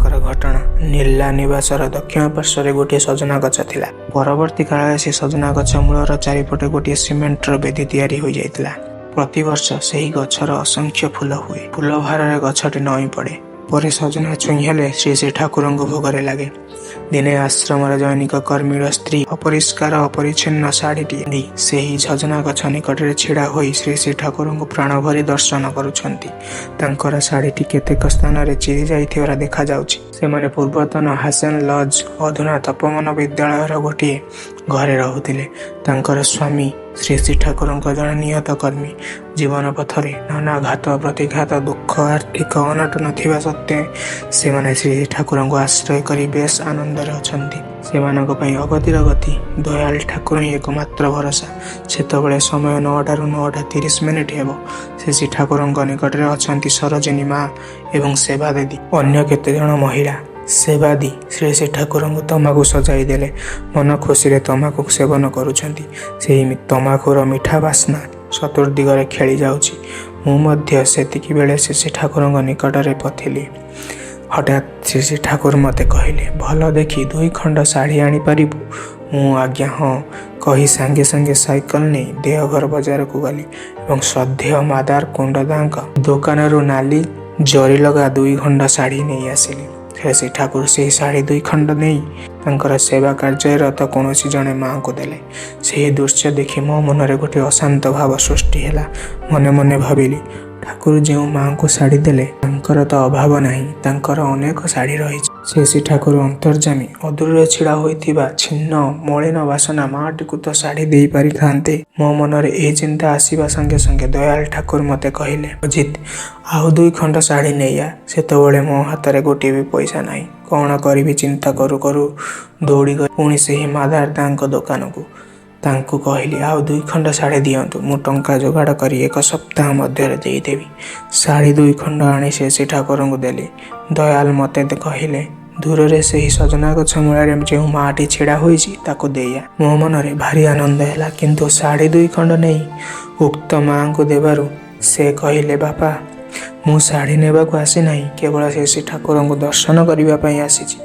ଦିନକର ଘଟଣା। ନିର୍ଲା ନିବାସର ଦକ୍ଷିଣ ପାର୍ଶ୍ୱରେ ଗୋଟିଏ ସଜନା ଗଛ ଥିଲା। ପରବର୍ତ୍ତୀ କାଳରେ ସେ ସଜନା ଗଛ ମୂଳର ଚାରିପଟେ ଗୋଟିଏ ସିମେଣ୍ଟର ବେଦୀ ତିଆରି ହୋଇଯାଇଥିଲା। ପ୍ରତିବର୍ଷ ସେହି ଗଛର ଅସଂଖ୍ୟ ଫୁଲ ହୁଏ। ଫୁଲ ଭାରରେ ଗଛଟି ନଇଁ ପଡ଼େ। ପରେ ସଜନା ଛୁଇଁ ହେଲେ ଶ୍ରୀ ଶ୍ରୀ ଠାକୁରଙ୍କ ଭୋଗରେ ଲାଗେ। ଦିନେ ଆଶ୍ରମର ଜନୈକ କର୍ମୀର ସ୍ତ୍ରୀ ଅପରିଷ୍କାର ଅପରିଚ୍ଛନ୍ନ ଶାଢ଼ୀଟିଏ ପିନ୍ଧି ସେହି ସଜନା ଗଛ ନିକଟରେ ଛିଡ଼ା ହୋଇ ଶ୍ରୀ ଶ୍ରୀ ଠାକୁରଙ୍କୁ ପ୍ରାଣଭରି ଦର୍ଶନ କରୁଛନ୍ତି। ତାଙ୍କର ଶାଢ଼ୀଟି କେତେକ ସ୍ଥାନରେ ଚିରି ଯାଇଥିବାର ଦେଖାଯାଉଛି। ସେମାନେ ପୂର୍ବତନ ହାସେନ ଲଜ୍, ଅଧୁନା ତପୋବନ ବିଦ୍ୟାଳୟର ଗୋଟିଏ ଘରେ ରହୁଥିଲେ। ତାଙ୍କର ସ୍ୱାମୀ ଶ୍ରୀ ଶ୍ରୀ ଠାକୁରଙ୍କ ଜଣେ ନିୟତ କର୍ମୀ। ଜୀବନ ପଥରେ ନାନା ଘାତ ପ୍ରତିଘାତ, ଦୁଃଖ, ଆର୍ଥିକ ଅନଟନ ଥିବା ସତ୍ତ୍ୱେ ସେମାନେ ଶ୍ରୀ ଶ୍ରୀ ଠାକୁରଙ୍କୁ ଆଶ୍ରୟ କରି ବେଶ୍ ଆନନ୍ଦରେ ଅଛନ୍ତି। ସେମାନଙ୍କ ପାଇଁ ଅଗତିର ଗତି ଦୟାଲ ଠାକୁର ହିଁ ଏକମାତ୍ର ଭରସା। ସେତେବେଳେ ସମୟ 9ଟାରୁ 9ଟା 30 ମିନିଟ୍ ହେବ। ଶ୍ରୀ ଶ୍ରୀ ଠାକୁରଙ୍କ ନିକଟରେ ଅଛନ୍ତି ସରୋଜିନୀ ମା ଏବଂ ସେବାଦେବୀ, ଅନ୍ୟ କେତେଜଣ ମହିଳା। ସେବାଦୀ ଶ୍ରୀ ଶ୍ରୀ ଠାକୁରଙ୍କୁ ତମାଖୁ ସଜାଇ ଦେଲେ। ମନ ଖୁସିରେ ତମାଖୁ ସେବନ କରୁଛନ୍ତି। ସେହି ତମାଖୁର ମିଠା ବାସ୍ନା ଚତୁର୍ଦ୍ଦିଗରେ ଖେଳି ଯାଉଛି। ମୁଁ ମଧ୍ୟ ସେତିକିବେଳେ ଶ୍ରୀ ଶ୍ରୀ ଠାକୁରଙ୍କ ନିକଟରେ ଥିଲି। ହଠାତ୍ ଶ୍ରୀ ଶ୍ରୀ ଠାକୁର ମୋତେ କହିଲେ, "ଭଲ ଦେଖି ଦୁଇଖଣ୍ଡ ଶାଢ଼ୀ ଆଣିପାରିବୁ?" ମୁଁ "ଆଜ୍ଞା ହଁ" କହି ସାଙ୍ଗେ ସାଙ୍ଗେ ସାଇକେଲ ନେଇ ଦେଓଘର ବଜାରକୁ ଗଲି ଏବଂ ଶ୍ରଦ୍ଧେୟ ମାଦାର କୁଣ୍ଡଦାଙ୍କ ଦୋକାନରୁ ନାଲି ଜରିଲଗା ଦୁଇଖଣ୍ଡ ଶାଢ଼ୀ ନେଇ ଆସିଲି। ଶ୍ରୀ ଶ୍ରୀ ଠାକୁର ସେହି ଶାଢ଼ୀ ଦୁଇଖଣ୍ଡ ନେଇ ତାଙ୍କର ସେବା କାର୍ଯ୍ୟରତ କୌଣସି ଜଣେ ମାଆଙ୍କୁ ଦେଲେ। ସେହି ଦୃଶ୍ୟ ଦେଖି ମୋ ମନରେ ଗୋଟିଏ ଅଶାନ୍ତ ଭାବ ସୃଷ୍ଟି ହେଲା। ମନେ ମନେ ଭାବିଲି, ଠାକୁର ଯେଉଁ ମାଆଙ୍କୁ ଶାଢ଼ୀ ଦେଲେ, ତାଙ୍କର ତ ଅଭାବ ନାହିଁ। ତାଙ୍କର ଅନେକ ଶାଢ଼ୀ ରହିଛି। ଶ୍ରୀ ଶ୍ରୀ ଠାକୁର ଅନ୍ତର୍ଯ୍ୟାମୀ। ଅଦୂରରେ ଛିଡ଼ା ହୋଇଥିବା ଛିନ୍ନ ମଳିନ ବାସନା ମାଆଟିକୁ ତ ଶାଢ଼ୀ ଦେଇ ପାରିଥାନ୍ତେ। ମୋ ମନରେ ଏହି ଚିନ୍ତା ଆସିବା ସଙ୍ଗେ ସଙ୍ଗେ ଦୟାଲ ଠାକୁର ମୋତେ କହିଲେ, "ଅଜିତ, ଆଉ ଦୁଇଖଣ୍ଡ ଶାଢ଼ୀ ନେଇ ଆ।" ସେତେବେଳେ ମୋ ହାତରେ ଗୋଟିଏ ବି ପଇସା ନାହିଁ। କ'ଣ କରିବି ଚିନ୍ତା କରୁ କରୁ ଦୌଡ଼ିଗଲି ପୁଣି ସେହି ମାଦାରଦାଙ୍କ ଦୋକାନକୁ। ତାଙ୍କୁ କହିଲି, "ଆଉ ଦୁଇଖଣ୍ଡ ଶାଢ଼ୀ ଦିଅନ୍ତୁ। ମୁଁ ଟଙ୍କା ଯୋଗାଡ଼ କରି ଏକ ସପ୍ତାହ ମଧ୍ୟରେ ଦେଇଦେବି।" ଶାଢ଼ୀ ଦୁଇଖଣ୍ଡ ଆଣି ଶ୍ରୀ ଶ୍ରୀ ଠାକୁରଙ୍କୁ ଦେଲି। ଦୟାଲ ମୋତେ କହିଲେ, "ଦୂରରେ ସେହି ସଜନା ଗଛ ମୂଳରେ ଯେଉଁ ମାଆଟି ଛିଡ଼ା ହୋଇଛି, ତାକୁ ଦେଇଆ।" ମୋ ମନରେ ଭାରି ଆନନ୍ଦ ହେଲା। କିନ୍ତୁ ଶାଢ଼ୀ ଦୁଇଖଣ୍ଡ ନେଇ ଉକ୍ତ ମାଆଙ୍କୁ ଦେବାରୁ ସେ କହିଲେ, "ବାପା, ମୁଁ ଶାଢ଼ୀ ନେବାକୁ ଆସିନାହିଁ। କେବଳ ଶ୍ରୀ ଶ୍ରୀ ଠାକୁରଙ୍କୁ ଦର୍ଶନ କରିବା ପାଇଁ ଆସିଛି।"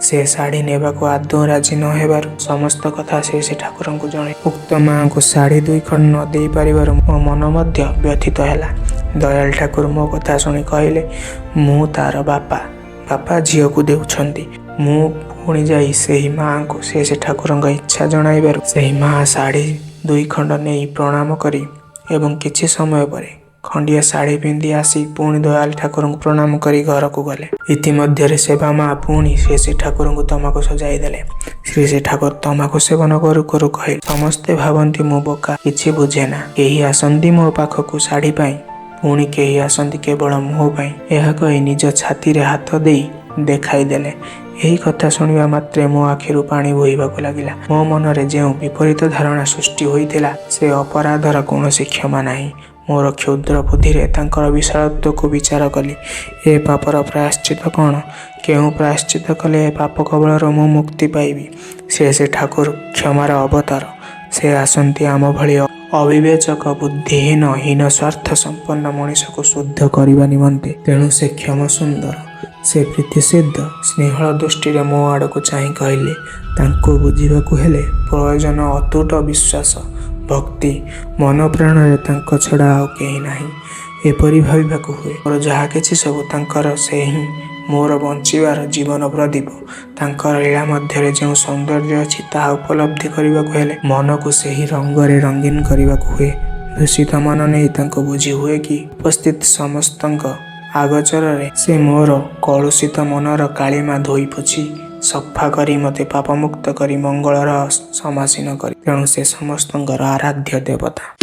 ସେ ଶାଢ଼ୀ ନେବାକୁ ଆଦୌ ରାଜି ନ ହେବାରୁ ସମସ୍ତ କଥା ଶ୍ରୀ ଶ୍ରୀ ଠାକୁରଙ୍କୁ ଜଣାଇ ଉକ୍ତ ମାଆଙ୍କୁ ଶାଢ଼ୀ ଦୁଇଖଣ୍ଡ ନ ଦେଇ ପାରିବାରୁ ମୋ ମନ ମଧ୍ୟ ବ୍ୟଥିତ ହେଲା। ଦୟାଲ ଠାକୁର ମୋ କଥା ଶୁଣି କହିଲେ, "ମୁଁ ତାର ବାପା। ବାପା ଝିଅକୁ ଦେଉଛନ୍ତି।" ମୁଁ ପୁଣି ଯାଇ ସେହି ମାଆଙ୍କୁ ଶ୍ରୀ ଶ୍ରୀ ଠାକୁରଙ୍କ ଇଚ୍ଛା ଜଣାଇବାରୁ ସେହି ମାଆ ଶାଢ଼ୀ ଦୁଇଖଣ୍ଡ ନେଇ ପ୍ରଣାମ କରି ଏବଂ କିଛି ସମୟ ପରେ ଖଣ୍ଡିଏ ଶାଢ଼ୀ ପିନ୍ଧି ଆସି ପୁଣି ଦୟାଲ ଠାକୁରଙ୍କୁ ପ୍ରଣାମ କରି ଘରକୁ ଗଲେ। ଇତିମଧ୍ୟରେ ସେବା ମା ପୁଣି ଶ୍ରୀ ଶ୍ରୀ ଠାକୁରଙ୍କୁ ତମାଖୁ ସଜାଇ ଦେଲେ। ଶ୍ରୀ ଶ୍ରୀ ଠାକୁର ତମାଖୁ ସେବନ କରୁ କରୁ କହିଲେ, "ସମସ୍ତେ ଭାବନ୍ତି ମୁଁ ବୋକା, କିଛି ବୁଝେନା। କେହି ଆସନ୍ତି ମୋ ପାଖକୁ ଶାଢ଼ୀ ପାଇଁ, ପୁଣି କେହି ଆସନ୍ତି କେବଳ ମୋ ପାଇଁ।" ଏହା କହି ନିଜ ଛାତିରେ ହାତ ଦେଇ ଦେଖାଇ ଦେଲେ। ଏହି କଥା ଶୁଣିବା ମାତ୍ରେ ମୋ ଆଖିରୁ ପାଣି ବୋହିବାକୁ ଲାଗିଲା। ମୋ ମନରେ ଯେଉଁ ବିପରୀତ ଧାରଣା ସୃଷ୍ଟି ହୋଇଥିଲା, ସେ ଅପରାଧର କୌଣସି କ୍ଷମା ନାହିଁ। ମୋର କ୍ଷୁଦ୍ର ବୁଦ୍ଧିରେ ତାଙ୍କର ବିଶାଳତ୍ୱକୁ ବିଚାର କଲି। ଏ ପାପର ପ୍ରାୟଶ୍ଚିତ୍ତ କ'ଣ? କେଉଁ ପ୍ରାୟଶ୍ଚିତ୍ତ କଲେ ଏ ପାପ କବଳରୁ ମୁଁ ମୁକ୍ତି ପାଇବି? ଶ୍ରୀ ଶ୍ରୀ ଠାକୁର କ୍ଷମାର ଅବତାର। ସେ ଆସନ୍ତି ଆମ ଭଳି ଅବିବେଚକ, ବୁଦ୍ଧିହୀନ, ହୀନ ସ୍ୱାର୍ଥ ସମ୍ପନ୍ନ ମଣିଷକୁ ଶୁଦ୍ଧ କରିବା ନିମନ୍ତେ। ତେଣୁ ସେ କ୍ଷମା ସୁନ୍ଦର, ସେ ପ୍ରୀତିସିଦ୍ଧ। ସ୍ନେହଳ ଦୃଷ୍ଟିରେ ମୋ ଆଡ଼କୁ ଚାହିଁ କହିଲେ, "ତାଙ୍କୁ ବୁଝିବାକୁ ହେଲେ ପ୍ରୟୋଜନ ଅତୁଟ ବିଶ୍ୱାସ, ଭକ୍ତି। ମନ ପ୍ରାଣରେ ତାଙ୍କ ଛଡ଼ା ଆଉ କେହି ନାହିଁ, ଏପରି ଭାବିବାକୁ ହୁଏ। ମୋର ଯାହା କିଛି ସବୁ ତାଙ୍କର। ସେ ହିଁ ମୋର ବଞ୍ଚିବାର ଜୀବନ ପ୍ରଦୀପ। ତାଙ୍କର ଲୀଳା ମଧ୍ୟରେ ଯେଉଁ ସୌନ୍ଦର୍ଯ୍ୟ ଅଛି, ତାହା ଉପଲବ୍ଧି କରିବାକୁ ହେଲେ ମନକୁ ସେହି ରଙ୍ଗରେ ରଙ୍ଗୀନ କରିବାକୁ ହୁଏ। ଦୂଷିତ ମନ ନେଇ ତାଙ୍କୁ ବୁଝି ହୁଏ କି? ଉପସ୍ଥିତ ସମସ୍ତଙ୍କ ଅଗୋଚରରେ ସେ ମୋର କଳୁଷିତ ମନର କାଳିମା ଧୋଇ ପୋଛି ସଫା କରି ମୋତେ ପାପମୁକ୍ତ କରି ମଙ୍ଗଳର ସମାସୀନ କରେ। ତେଣୁ ସେ ସମସ୍ତଙ୍କର ଆରାଧ୍ୟ ଦେବତା।"